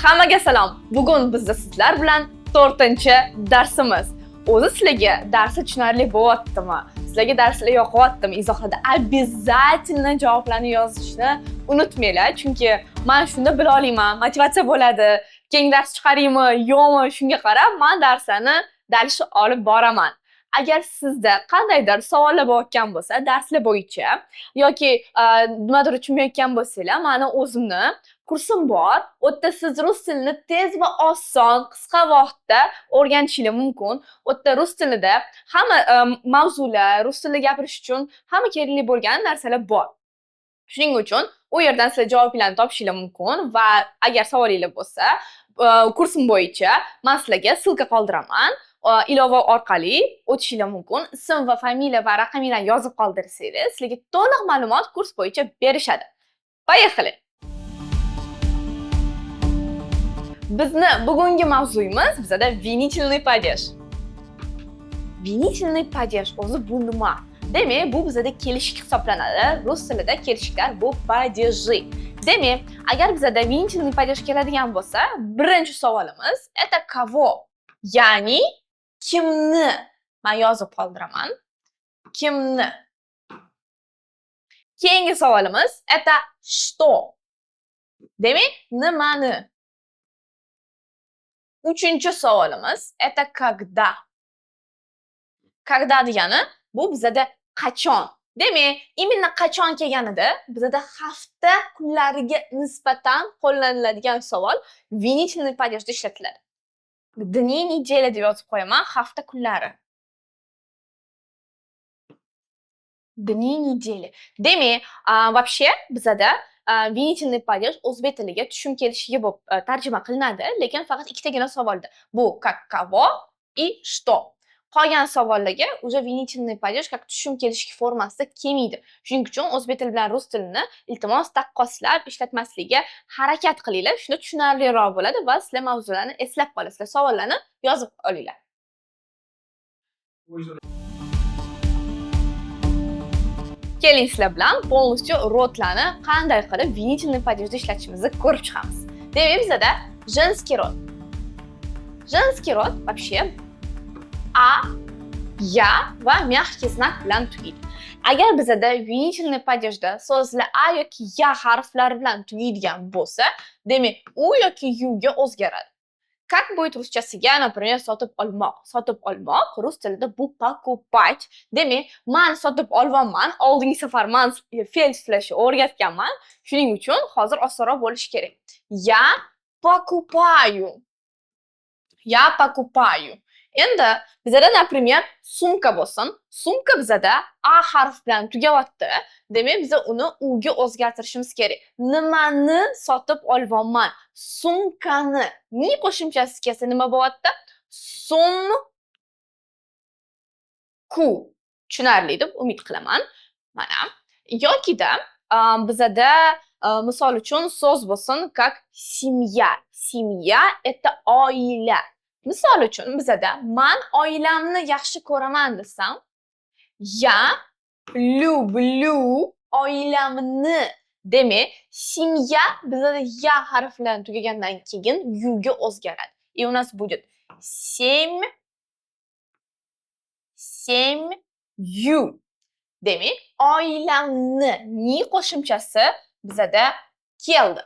Hammaga salom. Bugun bizda sizlar bilan 4-darsimiz. O'zi sizlarga darsi tushunarli bo'lyaptimi? Sizlarga darslar yoqyaptimi? Izohlarda обязательно javoblarni yozishni unutmanglar, chunki men shunda bila olaman, motivatsiya bo'ladi. Keyingi dars chiqaraymi, yo'qmi, shunga qarab men darslarni дальше olib boraman. Agar sizda qandaydir savollar bo'layotgan bo'lsa, darslar bo'yicha yoki nimadir tushunmayotgan bo'lsanglar, mani o'zimni kursim bor. U yerda siz rus tilini tez va oson, qisqa vaqtda o'rganishingiz mumkin. U yerda rus tilida hamma mavzular, rus tilida gapirish uchun hamma kerakli bo'lgan narsalar bor. Shuning uchun u yerdan sizlar javoblarni topishingiz mumkin va agar savolinglar bo'lsa, kursim bo'yicha men sizlarga ссылка qoldiraman. Ilova orqali o'tishingiz mumkin. Ism va familiya va raqaminglarni yozib qoldirsangiz, sizlarga to'liq ma'lumot kurs bo'yicha berishadi. Поехали! Bizni bugungi mavzuyimiz bizada винительный падеж. Винительный падеж o'zi bu nima? Demak, bu bizada kelishik hisoblanadi. Rus tilida kelishiklar bu падежи. Demak, agar bizada винительный падеж keladigan bo'lsa, birinchi savolimiz это кого? Ya'ni kimni? Men yozib qoldiraman. Kimni? Keyingi savolimiz это что? Demak, nimani? Uchinchi savolimiz это когда? Когда degani bu bizada qachon. Demak, именно qachon kelganida bizada hafta kunlariga nisbatan qo'llaniladigan savol винительный падеж da ishlatiladi. Дни недели deb yozib qo'yaman, hafta kunlari. Дни недели. Demak, вообще bizada винительный падеж o'zbek tiliga tushum kelishiga bo'lib tarjima qilinadi, lekin faqat ikkitagina savolda. Bu как кого и что. Qolgan savollarga уже винительный падеж как tushum kelishik formasida kelmaydi. Shuning uchun o'zbek tili bilan rus tilini iltimos taqqoslab ishlatmaslikka harakat qilinglar. Shunda tushunarliroq bo'ladi va sizlar mavzularni eslab qolasizlar, savollarni yozib olinglar. Keling sizlar bilan полностью род larni qanday qilib винительный падеж da ishlatishimizni ko'rib chiqamiz. Demak, bizada женский род. Женский род вообще а, я va мягкий знак bilan tugaydi. Agar bizada винительный падеж da so'zlar a yoki ya harflari bilan tugaydigan bo'lsa, demak, u yoki yu ga o'zgaradi. Как будет ruschasiga, например, sotib olmoq? Sotib olmoq rus tilida bu покупать. Demak, men sotib olyapman. Oldingi safar men fe'l tuslashni o'rgatganman. Shuning uchun hozir osonroq bo'lishi kerak. Я покупаю. Я покупаю. Endi bizada, например, sumka bo'lsin. Sumka bizada a harf bilan tugayapti. Demak, biz uni u ga o'zgartirishimiz kerak. Nimani sotib olyapman? Sumkani. Ni qo'shimchasi kelsa nima bo'lyapti? Sumku. Tushunarli deb umid qilaman. Mana. Yokida bizada misol uchun so'z bo'lsin как семья. Семья это oila. Misol uchun bizada man oilamni yaxshi ko'raman desam, я люблю oilamni. Demak, семья bizada ya harfi bilan tugagandan keyin yu ga o'zgaradi. И у нас будет семь, семью. Demak, oilamni ni qo'shimchasi bizada keldi.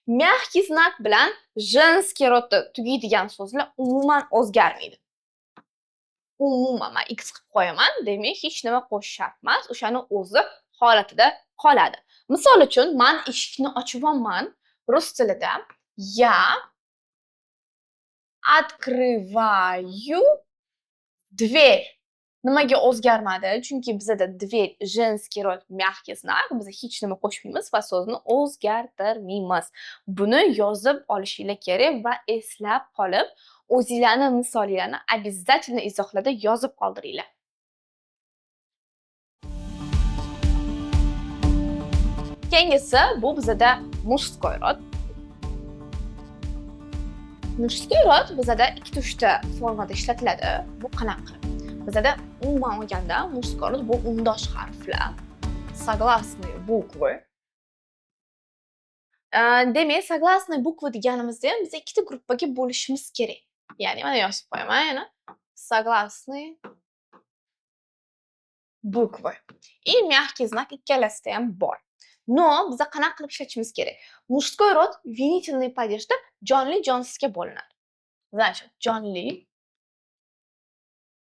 Мягкий знак bilan женский род da tugaydigan so'zlar umuman o'zgarmaydi. Umuman men x qilib qo'yaman, demak hech nima qo'shish shart emas, o'shani o'zi holatida qoladi. Misol uchun men eshikni ochyapman, rus tilida я открываю дверь. Nimaga o'zgarmadi? Chunki bizada дверь женский род, мягкий знак, biz hech nima qo'shmaymiz va so'zni o'zgartirmaymiz. Buni yozib olishinglar kerak va eslab qolib, o'zinglarni misolinglarni обязательно izohlarda yozib qoldiringlar. Keyingisi bu bizada мужской род. Мужской род bizada ikkita uchta formada ishlatiladi. Bu qanaqa? Bizada umuman olganda мужской род bu undosh harflar, согласные буквы. Demak, согласный буква deganimizda ham biz ikkita gruppaga bo'lishimiz kerak. Ya'ni mana yozib qo'yaman yana. Согласные буквы. И мягкий знак ikkalasida ham bor. Но biza qanaqa qilib ishlatishimiz kerak? Мужской род винительный падеж da jonli, jonsizga bo'linadi. Значит, jonli,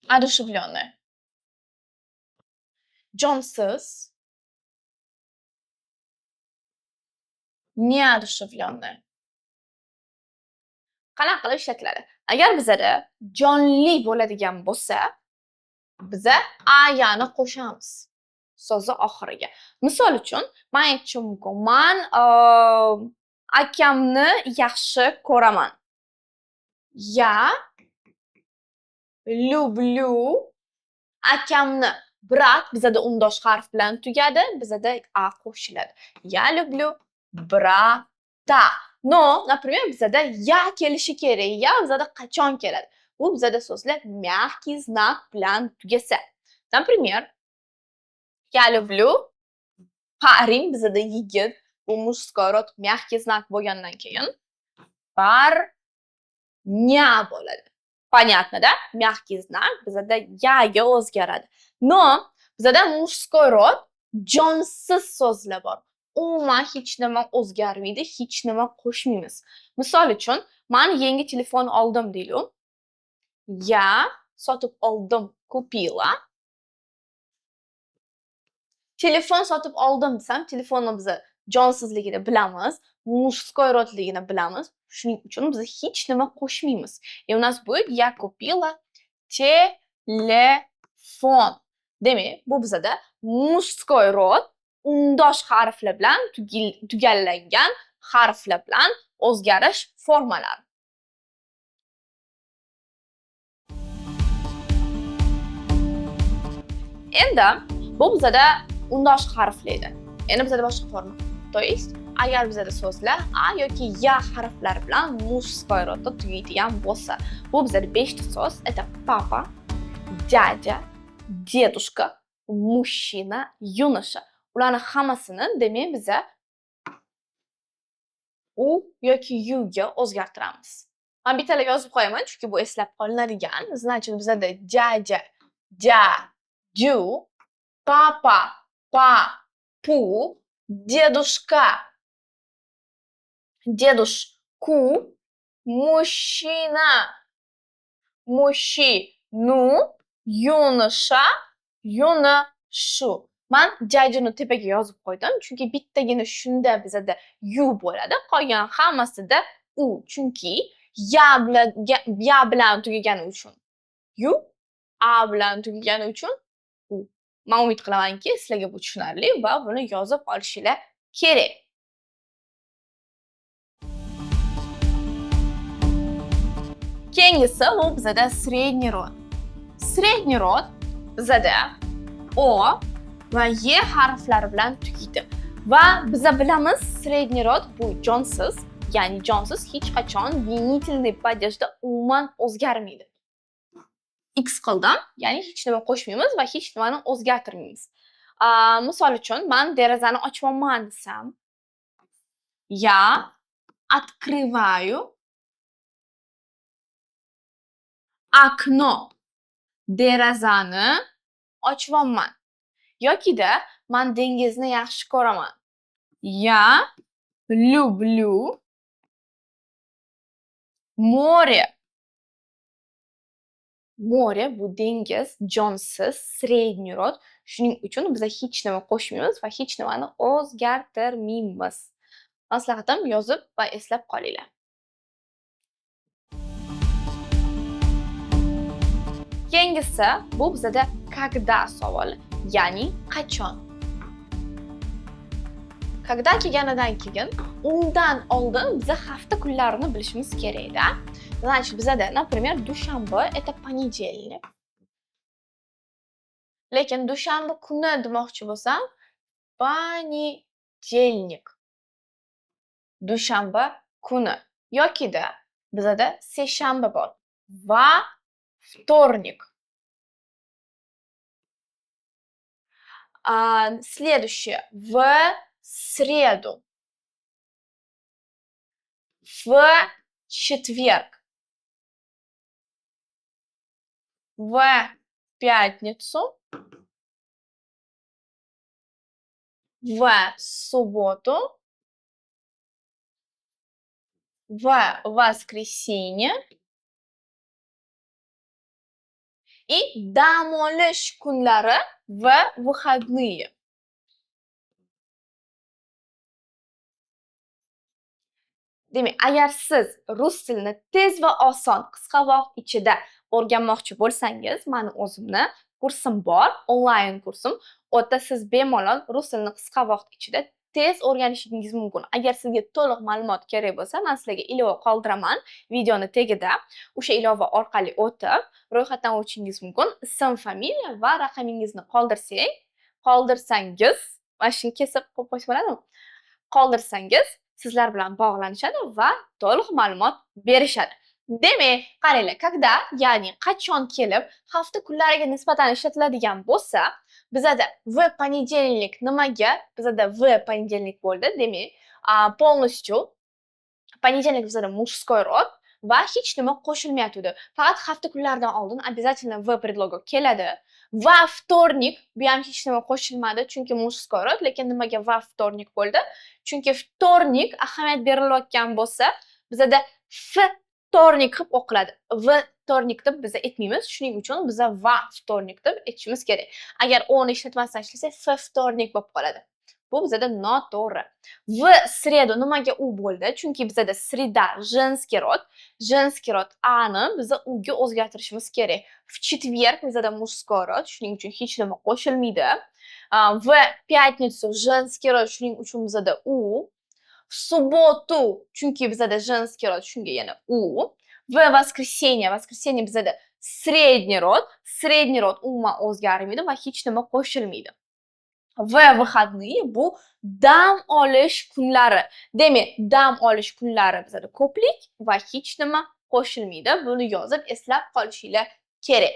одушевленное. Jonsiz, неодушевленное. Qanaqa qilib ishlatiladi? Agar bizada jonli bo'ladigan bo'lsa, biza a yani qo'shamiz so'zi oxiriga. Misol uchun, men aytishim mumkin, man akamni yaxshi ko'raman. Я люблю akamni. Брат bizada undosh harf bilan tugadi, bizada a qo'shiladi. Я люблю брата. Но, например, bizada я kelishi kerak. Я bizada qachon keladi? Bu bizada so'zlar мягкий знак bilan tugasa. Например, я люблю парень bizada yigit, bu мужской род мягкий знак bo'lgandan keyin парня bo'ladi. Понятно, да? Мягкий знак bizada я ga o'zgaradi. Но bizada мужской род jonsiz so'zlar bor. Umuman hech nima o'zgarmaydi, hech nima qo'shmaymiz. Misol uchun, men yangi telefon oldim deylik. Я sotib oldim, купила. Telefon sotib oldim desam, telefonni biz jonsizligini bilamiz, мужской род ligini bilamiz. Shuning uchun biz hech nima qo'shmaymiz. И у нас будет я купила телефон. Demak, bu bizada мужской род undosh harflar bilan tugallangan harflar bilan o'zgarish formalari. Endi bu bizada undosh harfli edi. Endi bizada boshqa forma. То есть, agar bizada so'zlar a yoki ya harflari bilan мужской род da tugaydigan bo'lsa, bu bizada 5 ta so'z. Это папа, дядя, дедушка, мужчина, юноша. Ularni hammasini demak biza u yoki yu ga o'zgartiramiz. Men bittalab yozib qo'yaman, chunki bu eslab qolinadigan. Значит, bizada дядя, дядю, папа, папу, дедушка, дедушку, мужчина, мужчину, юноша, юношу. Men дядя ni tepaga yozib qo'ydim, chunki bittagina shunda bizada yu bo'ladi, qolgan hammasida u, chunki ya bilan tugagani uchun yu, a bilan tugagani uchun u. Men umid qilamanki, sizlarga bu tushunarli va buni yozib olishinglar kerak. Keyingisi bu bizada средний род. Средний род bizada o va e harflari bilan tugaydi. Va biza bilamiz, средний род bu jonsiz, ya'ni jonsiz hech qachon винительный падеж da umuman o'zgarmaydi. X qildim, ya'ni hech nima qo'shmaymiz va hech nimani o'zgartirmaymiz. Misol uchun, men derazani ochyapman desam, я открываю окно. Derazani ochyapman. Yokida men dengizni yaxshi ko'raman. Я люблю море. Море bu dengiz, jonsiz, средний род. Shuning uchun biz hech nima qo'shmaymiz va hech nimani o'zgartirmaymiz. Maslahatim, yozib va eslab qolinglar. Keyingisi bu bizada когда savoli, ya'ni qachon. Когда kelganidan keyin undan oldin biza hafta kunlarini bilishimiz kerak-da. Значит, bizada, например, dushanba это понедельник. Lekin dushanba kuni demoqchi bo'lsam, понедельник. Dushanba kuni. Yokida bizada seshanba bor. Va вторник. Следующее. В среду. В четверг, в пятницу, в субботу, в воскресенье и dam olish kunlari, в выходные. Demak, agar siz rus tilini tez va oson, qisqa vaqt ichida o'rganmoqchi bo'lsangiz, mani o'zimni kursim bor, onlayn kursim. U yerda siz bemalol rus tilini qisqa vaqt ichida tez o'rganishingiz mumkin. Agar sizga to'liq ma'lumot kerak bo'lsa, men sizlarga ilova qoldiraman videoni tagida. O'sha ilova orqali o'tib, ro'yxatdan o'tishingiz mumkin. Ism, familiya va raqamingizni qoldirsangiz, mana shuni kesib qo'yib qo'ysa bo'ladimi? Qoldirsangiz, sizlar bilan bog'lanishadi va to'liq ma'lumot berishadi. Demak, qaranglar, когда, ya'ni qachon kelib hafta kunlariga nisbatan ishlatiladigan bo'lsa, bizada в понедельник nimaga? Bizada в понедельник bo'ldi. Demak, полностью понедельник bizada мужской род va hech nima qo'shilmayotgandi. Faqat hafta kunlaridan oldin обязательно в предлоги keladi. Во вторник, bu ham hech nima qo'shilmadi, chunki мужской род, lekin nimaga во вторник bo'ldi? Chunki вторник ahamiyat berilayotgan bo'lsa, bizada вторник qilib o'qiladi. Вторник deb biz aytmaymiz. Shuning uchun biz во вторник deb aytishimiz kerak. Agar o'ni ishlatmasdan ishlasak, f вторник bo'lib qoladi. Bu bizada noto'g'ri. В среду nimaga u bo'ldi? Chunki bizada среда женский род. Женский род а ni biz u ga o'zgartirishimiz kerak. В четверг bizada мужской род, shuning uchun hech nima qo'shilmaydi. В пятницу женский род, shuning uchun bizada u. В субботу, chunki bizada женский род, shunga yana u. В воскресенье, воскресенье bizada средний род, средний род umuman o'zgarmaydi va hech nima qo'shilmaydi. В выходные bu dam olish kunlari. Demak, dam olish kunlari bizada ko'plik va hech nima qo'shilmaydi. Buni yozib eslab qolishinglar kerak.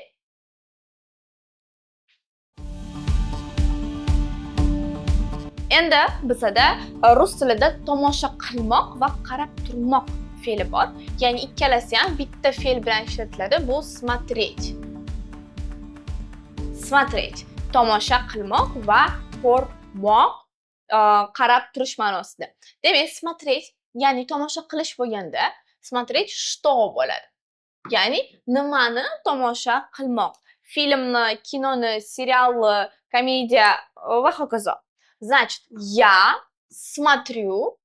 Endi bizada rus tilida tomosha qilmoq va qarab turmoq fe'li bor. Ya'ni ikkalasi ham bitta fe'l bilan ishlatiladi. Bu смотреть. Смотреть. Tomosha qilmoq va ko'rmoq, qarab turish ma'nosida. Demak, смотреть, ya'ni tomosha qilish bo'lganda, смотреть что bo'ladi. Ya'ni nimani tomosha qilmoq? Filmni, kinoni, serialni, komediya va hokazo. Значит, я смотрю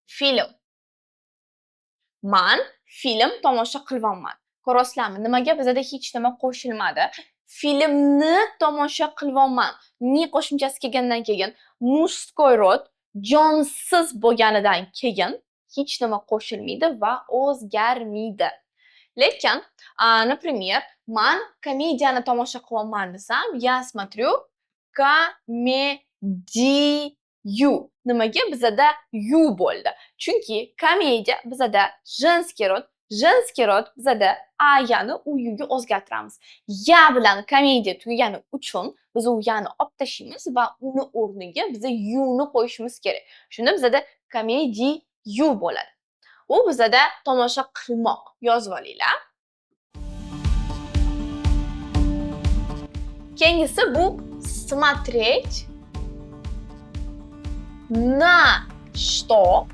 film. Man film tomosha qilyapman. Ko'rasizlarmi? Nimaga bizada hech nima qo'shilmadi? Filmni tomosha qilyapman. Ni qo'shimchasi kelgandan keyin мужской род jonsiz bo'lganidan keyin hech nima qo'shilmaydi va o'zgarmaydi. Lekin, например, man komediyani tomosha qilyapman desam, я смотрю комедию. Nimaga bizada ю bo'ldi? Chunki komediya bizada женский род, женский род bizada a yani u yuga o'zgartiramiz. Ya bilan komediya tugagani uchun biz u yani olib tashlaymiz va uni o'rniga biza yuni qo'yishimiz kerak. Shunda bizada komediyu bo'ladi. U bizada tomosha qilmoq. Yozib olinglar. Keyingisi bu смотреть на что,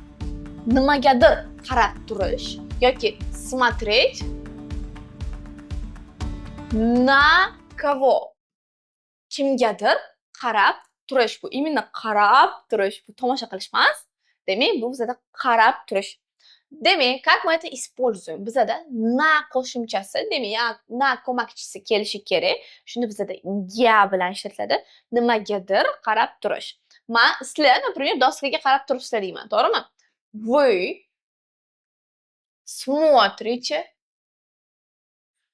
nimagadir qarab turish yoki смотреть на кого, kimgadir qarab turish. Bu именно qarab turish, bu tomosha qilish emas. Demak, bu bizada qarab turish. Demak, как мы это используем? Bizada na qo'shimchasi, demak, na ko'makchisi kelishi kerak. Shunda bizada ga bilan ishlatiladi. Nimagadir qarab turish. Man sizlar, например, doskaga qarab turibsizlar deyman, to'g'rimi? Вы смотрите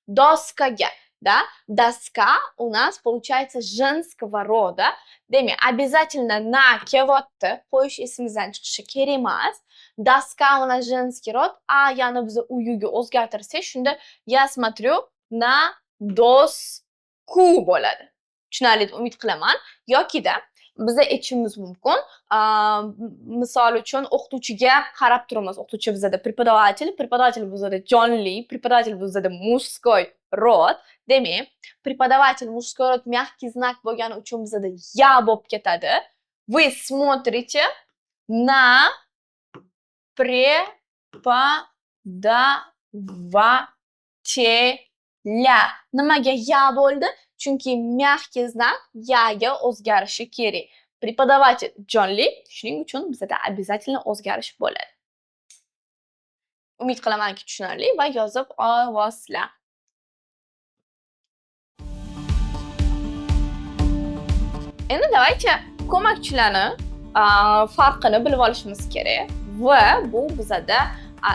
doskaga, да? Доска у нас получается женского рода. Demak, обязательно на kelyapti, qo'yish esimizdan chiqishi kerak emas. Доска у нас женский род, а ya'ni biz uyuga o'zgartirsak, shunda я смотрю на доску bo'ladi. Tushunarli deb umid qilaman. Yokida Biza aytishimiz mumkin, misol uchun, o'qituvchiga qarab turibmiz. O'qituvchi bizada преподаватель, преподаватель bizada jonli, преподаватель bizada мужской род. Demak, преподаватель мужской род, мягкий знак bo'lgani uchun bizada я bo'lib ketadi. Вы смотрите на преподавателя. Nimaga я bo'ldi? Chunki мягкий знак я ga o'zgarishi kerak. Преподаватель jonli, shuning uchun bizada обязательно o'zgarish bo'ladi. Umid qilamanki, tushunarli va yozib olasizlar. Endi давайте ko'makchilarni farqini bilib olishimiz kerak va bu bizada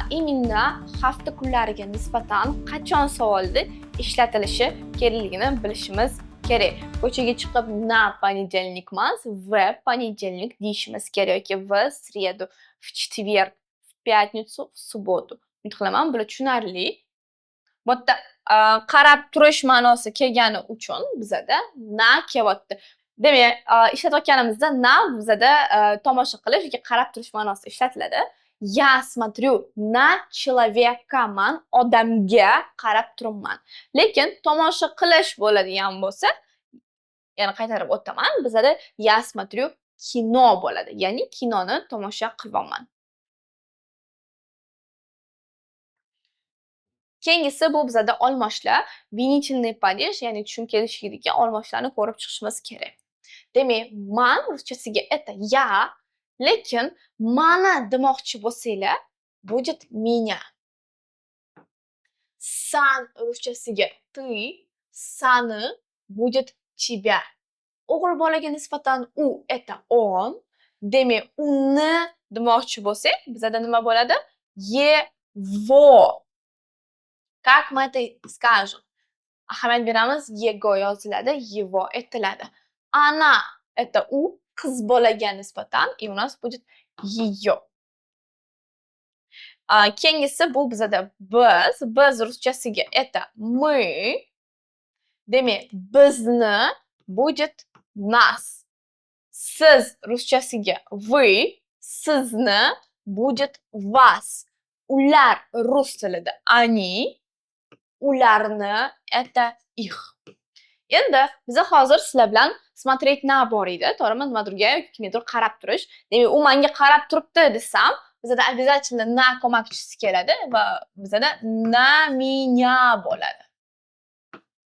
именно hafta kunlariga nisbatan qachon savolda ishlatilishi kerakligini bilishimiz kerak. Ko'chaga chiqib на понедельник emas, в понедельник deyishimiz kerak yoki в среду, в четверг, в пятницу, в субботу. Umid qilaman, bular tushunarli. Bu yerda qarab turish ma'nosi kelgani uchun bizada na kelyapti. Demak, ishlatayotganimizda na bizada tomosha qilish yoki qarab turish ma'nosida ishlatiladi. Я смотрю на человека, man odamga qarab turibman. Lekin tomosha qilish bo'ladigan bo'lsa, yana qaytarib o'taman, bizada я смотрю кино bo'ladi. Ya'ni kinoni tomosha qilyapman. Keyingisi bu bizada olmoshlar, винительный падеж, ya'ni tushum kelishidagi olmoshlarni ko'rib chiqishimiz kerak. Demak, man ruschasiga это я, lekin mani demoqchi bo'lsanglar, будет меня. San ruschasiga ты, sani будет тебя. O'g'il bolaga nisbatan u это он. Demak, uni demoqchi bo'lsak, bizada nima bo'ladi? Его. Как мы это скажем? Ahamiyat beramiz, его yoziladi, его aytiladi. Она это u, qiz bolaga nisbatan, и у нас будет ее. Keyingisi bu bizada biz, biz ruschasiga это мы. Demak, bizni будет нас. Siz ruschasiga вы, sizni будет вас. Ular rus tilida они, ularni это их. Endi biza hozir sizlar bilan смотреть на bor edi, to'g'rimi? Nimadirga yoki kimgadir qarab turish. Demak, u menga qarab turibdi desam, bizada обязательно na ko'makchisi keladi va bizada на меня bo'ladi.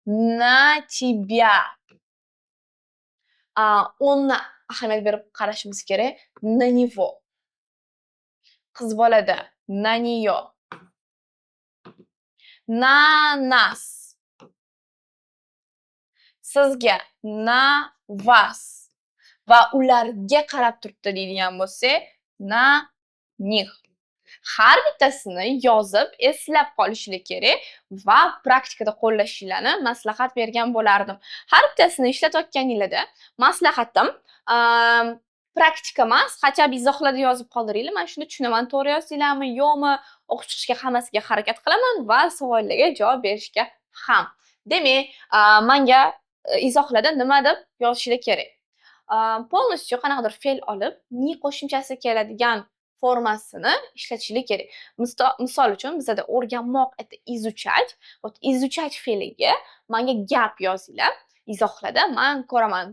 На тебя. Uni ahamiyat berib qarashimiz kerak. На него. Qiz bolada на нее. На нас. Sizga на вас. Va ularga qarab turibdi deydigan bo'lsak, на них. Har bittasini yozib eslab qolishinglar kerak va praktikada qo'llashinglarni maslahat bergan bo'lardim. Har bittasini ishlatayotganinglarda maslahatim, praktika emas, хотя бы izohlarda yozib qoldiringlar. Men shuni tushunaman, to'g'ri yozdinglarmi, yo'qmi? O'qib chiqishga hammasiga harakat qilaman va savollarga javob berishga ham. Demak, menga izohlarda nima deb yozishinglar kerak? Полностью qanaqadir fe'l olib, ni qo'shimchasi keladigan formasini ishlatishinglar kerak. Misol uchun bizada o'rganmoq это изучать. Вот изучать fe'liga menga gap yozinglar. Izohlarda men ko'raman,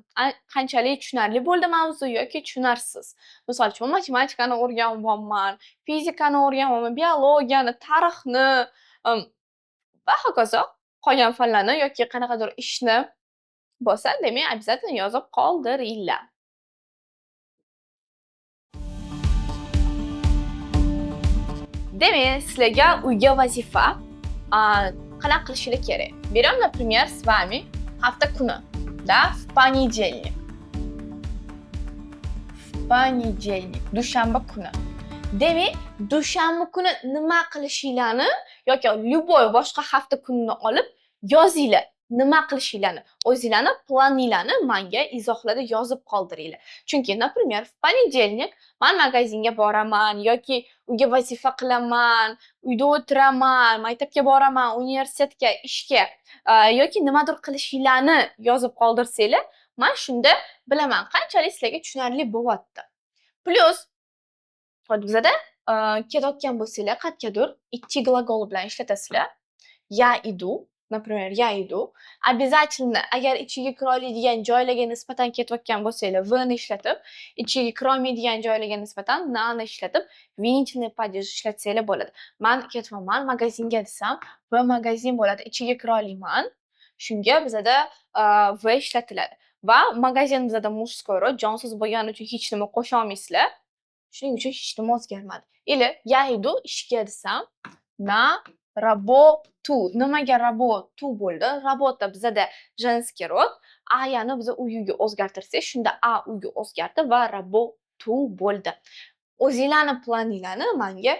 qanchalik tushunarli bo'ldi mavzu yoki tushunarsiz. Misol uchun, matematikani o'rganyapman, fizikani o'rganyapman, biologiyani, tarixni va hokazo qolgan fanlarni yoki qanaqadir ishni bo'lsa, demak, обязательно yozib qoldiringlar. Demak, sizlarga uyga vazifa qanaqa qilishinglar kerak? Берем, например, с вами hafta kuni, да, в понедельник. В понедельник, dushanba kuni. Demak, dushanba kuni nima qilishinglarni yoki любой boshqa hafta kunini olib yozinglar. Nima qilishinglarni, o'zinglarni planinglarni menga izohlarda yozib qoldiringlar. Chunki, например, в понедельник men magazinga boraman yoki uyga vazifa qilaman, uyda o'tiraman, maktabga boraman, universitetga, ishga yoki nimadir qilishinglarni yozib qoldirsanglar, Man shunda bilaman, qanchalik sizlarga tushunarli bo'lyapti. Плюс hozir bizada ketayotgan bo'lsanglar qayergadir, идти глагол i bilan ishlatasizlar. Я иду, например, я иду. Обязательно agar ichiga kira oladigan joylarga nisbatan ketayotgan bo'lsanglar, в ni ishlatib, ichiga kirolmaydigan joylarga nisbatan на ni ishlatib, винительный падеж ishlatsanglar bo'ladi. Man ketyapman magazinga desam, в магазин bo'ladi, ichiga kira olmayman. Shunga bizada в ishlatiladi. Va магазин bizada мужской род, jonsiz bo'lgani uchun hech nima qo'sha olmaysizlar. Shuning uchun hech nima o'zgarmadi. Или я иду ishga desam, на работу. Nimaga работу bo'ldi? Работа bizada женский род, а yani biz у ga o'zgartirsak, shunda а у ga o'zgardi va работу bo'ldi. O'zinglarni planinglarni menga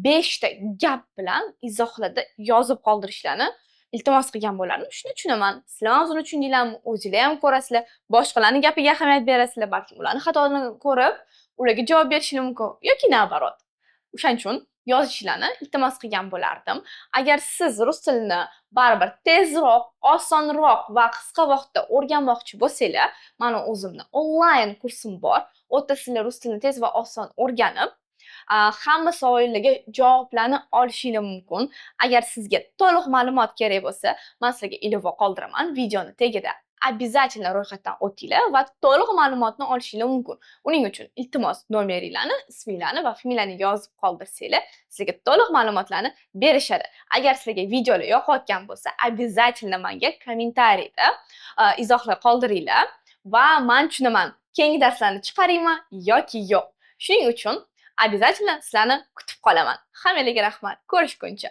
5 ta gap bilan izohlarda yozib qoldirishlarni iltimos qilgan bo'lardim. Shuni tushunaman. Sizlar ham uni tushundinglarmi? O'zinglar ham ko'rasizlar, boshqalarning gapiga ahamiyat berasizlar, balkim ularni xatosini ko'rib, ularga javob berishinglar mumkin yoki наоборот. O'shaning uchun yozishlarni iltimos qilgan bo'lardim. Agar siz rus tilini baribir tezroq, osonroq va qisqa vaqtda o'rganmoqchi bo'lsanglar, mani o'zimni onlayn kursim bor. U yerda sizlar rus tilini tez va oson o'rganib, hamma savollarga javoblarni olishinglar mumkin. Agar sizga to'liq ma'lumot kerak bo'lsa, man sizlarga ilova qoldiraman videoni tagida. Обязательно ro'yxatdan o'tinglar va to'liq ma'lumotni olishinglar mumkin. Uning uchun, iltimos, nomeringlarni, isminglarni va familiyani yozib qoldirsanglar, sizlarga to'liq ma'lumotlarni berishadi. Agar sizlarga videolar yoqayotgan bo'lsa, обязательно menga kommentariyda izohlar qoldiringlar va man tushunaman, keyingi darslarni chiqaraymi yoki yo'q. Shuning uchun обязательно sizlarni kutib qolaman. Hammalarga rahmat. Ko'rishguncha.